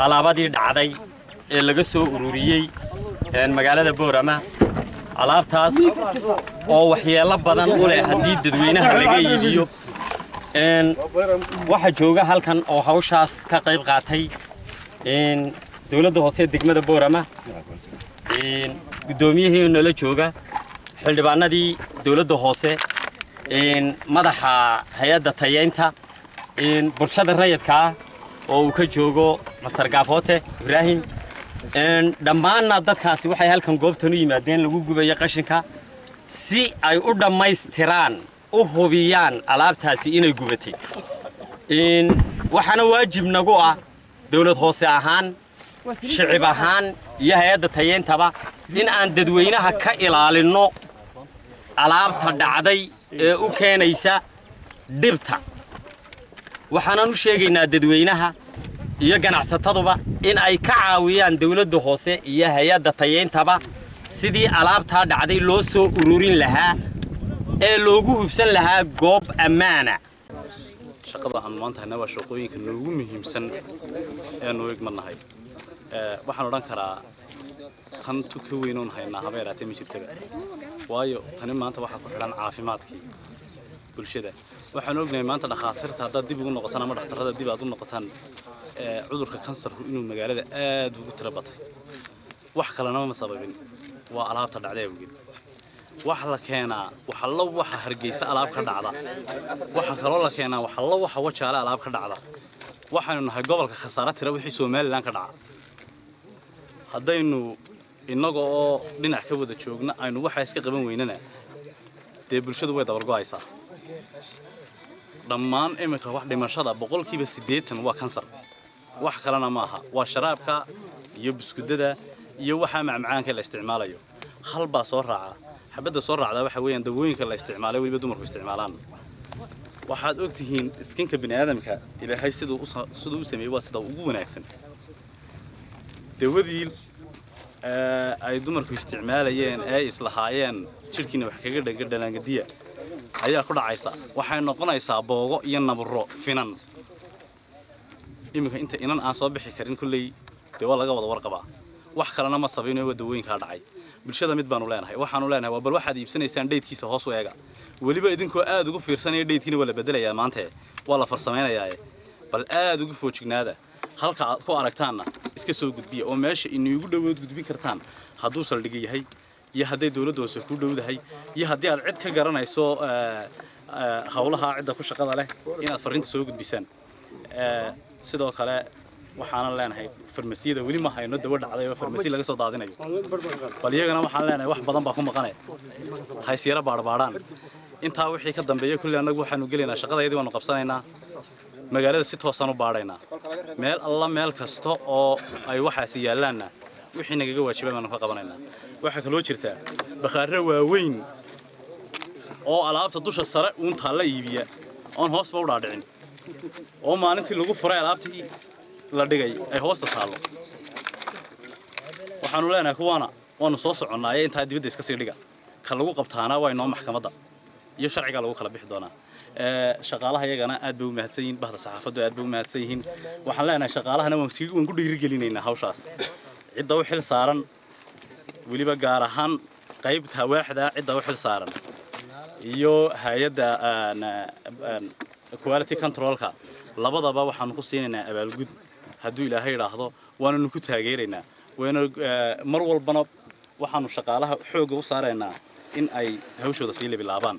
Alaabadii dhacday ee laga soo ururiyey magaalada Boorama, alaabtaas oo waxyeello badan u leh haddii dadweynaha laga iibiyo. Waxaa jooga halkan oo hawshaas ka qayb qaatay dowladda hoose degmada Boorama, guddoomiyihii nala jooga, xildhibaanadii dowladda hoose, madaxa hay-adda tayeynta, bulshada rayidka ah oo uu ka joogo Master Gaafote Ibraahim. Dhammaanna dadkaasi waxay halkan goobtan u yimaadeen lagu gubayo qashinka si ay u dhammaystiraan, u hubiyaan alaabtaasi inay gubatay. Waxaana waajib nagu ah dowlad hoose ahaan, shicib ahaan iyo hay-adda tayeyntaba in aan dadweynaha ka ilaalinno alaabta dhacday ee u keenaysa dhibta. Waxaanan u sheegaynaa dadweynaha iyo ganacsataduba in ay ka caawiyaan dowladda hoose iyo hay-adda tayeyntaba sidii alaabtaa dhacday loo soo ururin lahaa ee loogu hubsan lahaa goob ammaana. Shaqada aan maanta hayna waa shaqooyinka noogu muhiimsan eenu igmadnahay. Waxaan odhan karaa tan tu ka weynoon haynaa haba yaraatee ma jirtaba, waayo tani maanta waxaa ku xidhan caafimaadkii bulshada. Waxaan ognahay maanta dhakhaatiirta haddaad dib ugu noqotaan ama dhakhtarrada dib aad u noqotaan, cudurka kansarku inuu magaalada aad ugu tiro batay. Wax kalena ma sababin, waa alaabta dhacday awgeed. Waxa la keenaa waxallo waxa Hargeysa alaab ka dhacda, waxa kaloo la keenaa waxallo waxa Wajaale alaab ka dhacda. Waxaynu nahay gobolka khasaare tira wixii Somaliland ka dhaca. Haddaynu innaga oo dhinac ka wada joogna aynu waxa iska qaban weynana, dee bulshadu way dabargo'aysaa dhammaan. Iminka wax dhimashada 80% waa kansar, wax kalena maaha, waa sharaabka iyo buskudada iyo waxaa macmacaanka la isticmaalayo. Hal baa soo raaca, xabadda soo raacdaa waxa weeyaan dawooyinka la isticmaalay, weliba dumarku isticmaalaan. Waxaad ogtihiin skinka bini aadamka Ilaahay siduu u sameeyey waa sida ugu wanaagsan. Dawadii ay dumarku isticmaalayeen ee islahaayeen jidhkiina wax kaga dhanka dhalaangadiya ayaa ku dhacaysa, waxay noqonaysaa boogo iyo nabro finan. Iminka inta inan aan soo bixi karin kolley dee waa laga wada warqabaa. Wax kalena ma sabayno, waa dawooyinkaa dhacay. Bulshada mid baanu leenahay, waxaanu leenahay waa bal waxaad iibsanaysaan date-kiisa hoos u eega, weliba idinkoo aad ugu fiirsanaya. Date-kiina waa la bedelayaa maanta, waa la farsamaynayaa, bal aad ugu foojignaada. Halka aad ku aragtaanna iska soo gudbiya oo meesha iniigu dhowood gudbin kartaan, hadduu saldhig yahay iyo hadday dowladda hoose ku dhowdahay iyo haddii aad cid ka garanayso howlaha cidda ku shaqada leh, inaad fariinta soo gudbisaan. Sidoo kale waxaanan leenahay farmasiyada weli ma hayno dawo dhacday oo farmasi laga soo daadinayo. Bal iyagana waxaan leenahay wax badan baa ku maqane, haysyaro baadhbaadhaan. Intaa wixii ka dambeeya kulli annagu waxaanu gelaynaa shaqadayadii, waanu qabsanaynaa, magaalada si toosaan u baadhaynaa. Meel alla meel kasta oo ay waxaasi yaallaanna wixii nagaga waajibay baanu ka qabanaynaa. Waxaa kaloo jirtaa bakhaarro waaweyn oo alaabta dusha sare uun taalla iibiya oon hoosba u dhaadhicin, oo maalintii lagu furay alaabtii la dhigay ay hoosta taallo. Waxaanu leenahay kuwaana waanu soo soconnaaye intaa dibadda iska sii dhiga. Ka lagu qabtaana waa inoo maxkamadda iyo sharcigaa lagu kala bixi doonaa. Shaqaalaha iyagana aad bay u mahadsan yihiin, bahda saxaafaddu aad bay u mahadsan yihiin. Waxaan leenahay shaqaalahana waan ku dhiirigelinaynaa hawshaas cidda u xil saaran, weliba gaar ahaan qaybta waaxda cidda u xil saaran iyo hay-adda quality controlka labadaba waxaanu ku siinaynaa abaalgud hadduu Ilaahay idhaahdo, waananu ku taageeraynaa. Wayna mar walbana waxaanu shaqaalaha xoogga u saaraynaa in ay hawshooda sii libilaabaan.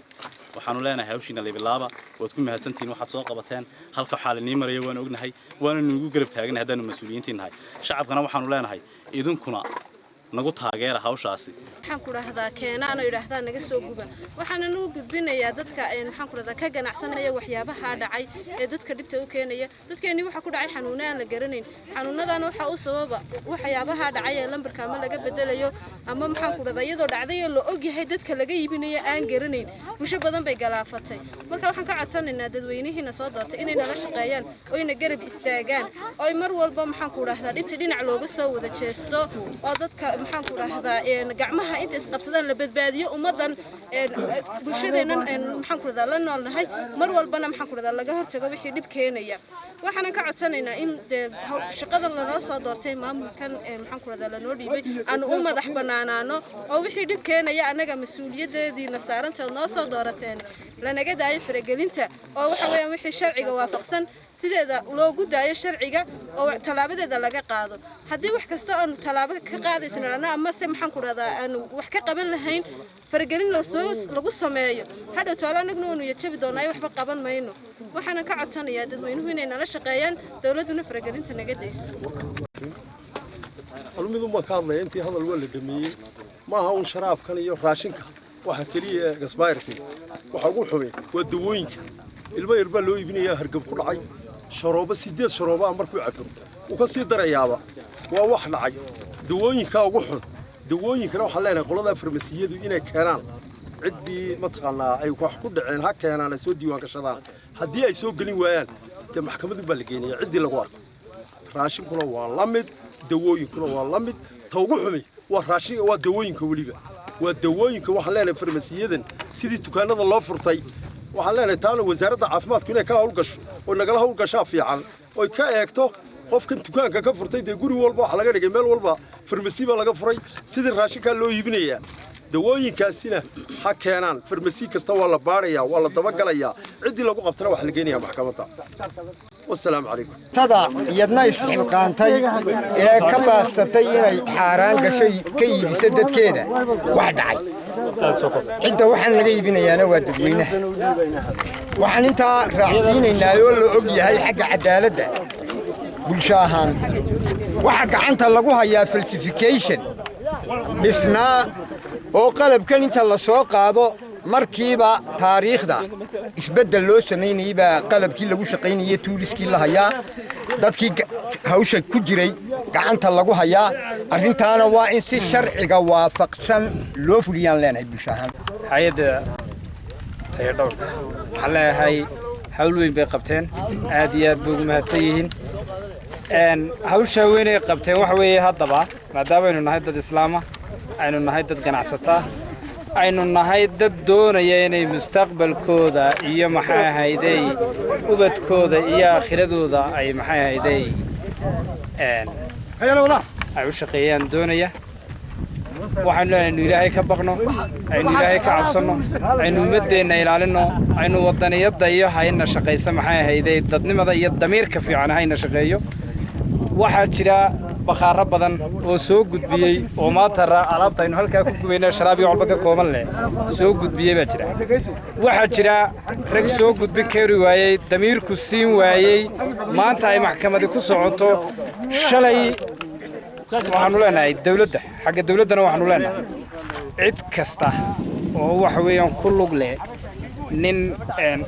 Waxaanu leenahay hawshiina libilaaba, waad ku mahadsantihiin waxaad soo qabateen. Halka waxaa linii maraya waanu ognahay, waanu nugu garab taaganahay haddaanu mas-uuliyiintii nahay. Shacabkana waxaanu leenahay idinkuna nagu taageera hawshaasi. Waxaan ku dhahdaa keenaan oo yidhaahdaa naga soo guba. Waxaana nagu gudbinayaa dadka, maxaan ku dhahdaa, ka ganacsanaya waxyaabaha dhacay ee dadka dhibta u keenaya. Dadkeennii waxaa ku dhacay xanuuna aan la garanayn. Xanuunadana waxaa u sababa waxyaabaha dhacay ee lambarka ama laga bedelayo ama, maxaan ku dhahdaa, iyadoo dhacday oo la ogyahay dadka laga iibinayo aan garanayn. Bulsho badan bay galaafatay. Marka waxaan ka codsanaynaa dadweynihiina soo doortay inay nala shaqeeyaan oo ina garab istaagaan oo ay mar walba, maxaan ku dhahdaa, dhibta dhinac looga soo wada jeesto oo dadka Maxaan ku dhahdaa, gacmaha inta isqabsadaan la badbaadiyo ummaddan, bulshadeennan, maxaan ku dhahdaa, la noolnahay mar walbana, maxaan ku dhahdaa, laga hortago wixii dhib keenaya. Waxaanan ka codsanaynaa in dee shaqadan lanoo soo doortay, maamulkan, maxaan ku dhahdaa, lanoo dhiibay, aanu u madax bannaanaano oo wixii dhib keenaya annaga mas-uuliyadeediina saarantood noo soo doorateen lanaga daayo faragelinta, oo waxa weeyaan wixii sharciga waafaqsan sideeda loogu daayo sharciga oo tallaabadeeda laga qaado. Haddii wax kasta aanu tallaabo ka qaadaysna amase, maxaan ku dhahdaa, aanu wax ka qaban lahayn faragelin lasoo lagu sameeyo, hadhow toole annaguna waanu yajabi doonaa, waxba qaban mayno. Waxaanan ka codsanayaa dadweynuhu inay nala shaqeeyaan, dowladduna faragelinta naga dayso. Midun baan ka hadlaya, intii hadal waa la dhameeyey. Maaha un sharaabkan iyo raashinka waxa keliya expired-kii. Waxa ugu xumay waa dawooyinka. Ilmo yar baa loo iibinayaa hargab ku dhacay sharoobo, 8 sharoobo ah. Markuu cabo wuu ka sii darayaaba, waa wax dhacay. Dawooyinkaa ugu xun. Dawooyinkana waxaan leenahay qolada farmasiyadu inay keenaan ciddii mataqaanaa ay wax ku dhaceen, ha keenaan, ay soo diiwaan gashadaan. Haddii ay soo gelin waayaan, dee maxkamadu baa la geenaya ciddii lagu arko. Raashinkuna waa la mid, dawooyinkuna waa la mid. Ta ugu xumi waa raashin, waa dawooyinka, weliba waa dawooyinka. Waxaan leenahay farmasiyadan sidii dukaanada loo furtay, waxaan leenahay taana wasaaradda caafimaadku inay ka hawlgasho oo nagala hawlgashaa fiican, oy ka eegto qofkan dukaanka ka furtay. Dee guri walba waxa laga dhigay, meel walba farmasi baa laga furay, sidii raashinkaa loo iibinayaa. Dawooyinkaasina ha keenaan farmasi kasta, waa la baarayaa, waa la dabagalayaa. Ciddii lagu qabtana waxaa la geenayaa maxkamadda. Wasalaamu calaykum. Tada iyadna isxilqaantay ee ka baaqsatay inay xaaraan gashay ka iibiso dadkeeda wax dhacay. Cidda waxaan laga iibinayaana waa dadweynaha. Waxaan intaa raacsiinaynaa oo la og yahay xagga cadaaladda bulsho ahaan waxa gacanta lagu hayaa falsification dhisnaa oo qalabkan inta la soo qaado markiiba taariikhda isbeddel loo samaynayey baa qalabkii lagu shaqaynayey, tools-kii la hayaa, dadkii hawsha ku jiray gacanta lagu hayaa. Arrintaana waa in si sharciga waafaqsan loo fuliyaan leenahay bulsho ahaan. Hay-adda tayadhowrka waxaan leeyahay hawl weyn bay qabteen, aad iyo aad bay ugu mahadsan yihiin hawshaa weynay qabteen. Waxa weeye haddaba, maadaama aynu nahay dad islaama, aynu nahay dad ganacsataa, aynu nahay dad doonaya inay mustaqbalkooda iyo, maxay ahaydey, ubadkooda iyo aakhiradooda ay, maxay ahaydey, ay u shaqeeyaan doonaya, waxaynu leenahay aynu Ilaahay ka baqno, aynu Ilaahay ka cabsanno, aynu ummaddeenna ilaalinno, aynu wadaniyadda iyo hayna shaqaysa, maxay ahaydey, dadnimada iyo damiirka fiican hayna shaqeeyo. Waxaa jira bakhaaro badan oo soo gudbiyey oo maanta alaabta aynu halkaa ku gubayna sharaab iyo walba ka kooban leh soo gudbiyey baa jira. Waxaa jira rag soo gudbin kari waayey, damiirku siin waayey, maanta ay maxkamadi ku socoto shalay. Waxaanu leenahay dawladda, xagga dawladdana waxaanu leenahay cid kasta oo waxa weeyaan ku lug leh nin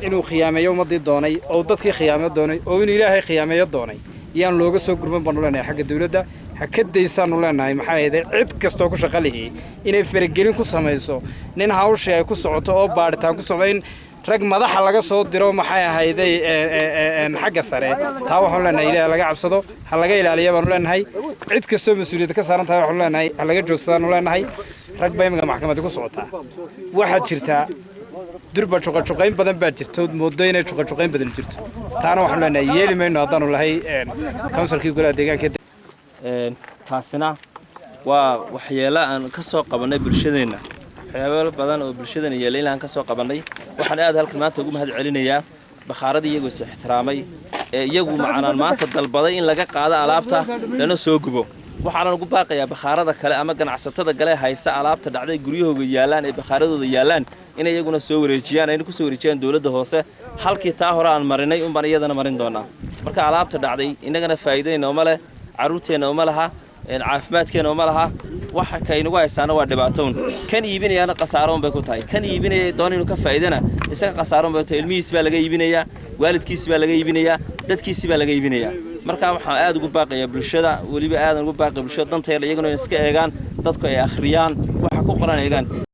inuu khiyaameeyo ummaddii doonay oo dadkii khiyaameeyo doonay oo inuu Ilaahay khiyaameeyo doonay, yaan looga soo gurman baanu leenahay. Xagga dawladda ha ka daysaanu leenahay, maxaa yeelay, cid kastoo ku shaqa lihi inay faragelin ku samayso nin hawshii ay ku socoto oo baadhitaan ku socdo, in rag madaxa laga soo diro, maxay ahayday, xagga sare. Taa waxaanu leenahay Ilaahay laga cabsado, ha laga ilaaliya baanu leenahay. Cid kastoo mas-uuliyadda ka saaran tahay waxaanu leenahay ha laga joogsadaanu leenahay. Rag baa iminka maxkamadda ku socotaa. Waxaa jirtaa durba juqajuqayn badan baa jirta ood mooddo inay juqajuqayn badan jirto. Taana waxaanu leenahay yeeli mayno haddaanu lahay council-kii golaha deegaanka. Taasina waa waxyeelo aan ka soo qabannay bulshadeenna, waxyaabo badan oo bulshadana yeelay in aan ka soo qabannay. Waxaan aad halkan maanta ugu mahad celinayaa bakhaaradii iyagoo is ixtiraamay ee iyagu macnaan maanta dalbaday in laga qaado alaabta lana soo gubo. Waxaanan ugu baaqayaa bakhaarada kale ama ganacsatada kale haysa alaabta dhacday, guryahooga yaallaan ee bakhaaradooda yaallaan, inay iyaguna soo wareejiyaan, ayna ku soo wareejiyaan dowladda hoose. Halkii taa hore aan marinay unbaan iyadana marin doonaa. Marka alaabta dhacday innagana faa'iidayna uma leh, carruurteenna uma laha, caafimaadkeenna uma laha. Waxa kaynagu haysaana waa dhibaatoon. Kan iibinayaana khasaaroon bay ku tahay, kan iibinaya doon inuu ka faa'iidana isaga khasaaroon bay ku tahay. Ilmihiis baa laga iibinayaa, waalidkiis baa laga iibinayaa, dadkiisi baa laga iibinayaa. Marka waxaan aad ugu baaqayaa bulshada, weliba aadan ugu baaqaya bulshada danta yar, iyaguna iska eegaan, dadku ay akhriyaan waxa ku qoran, eegaan.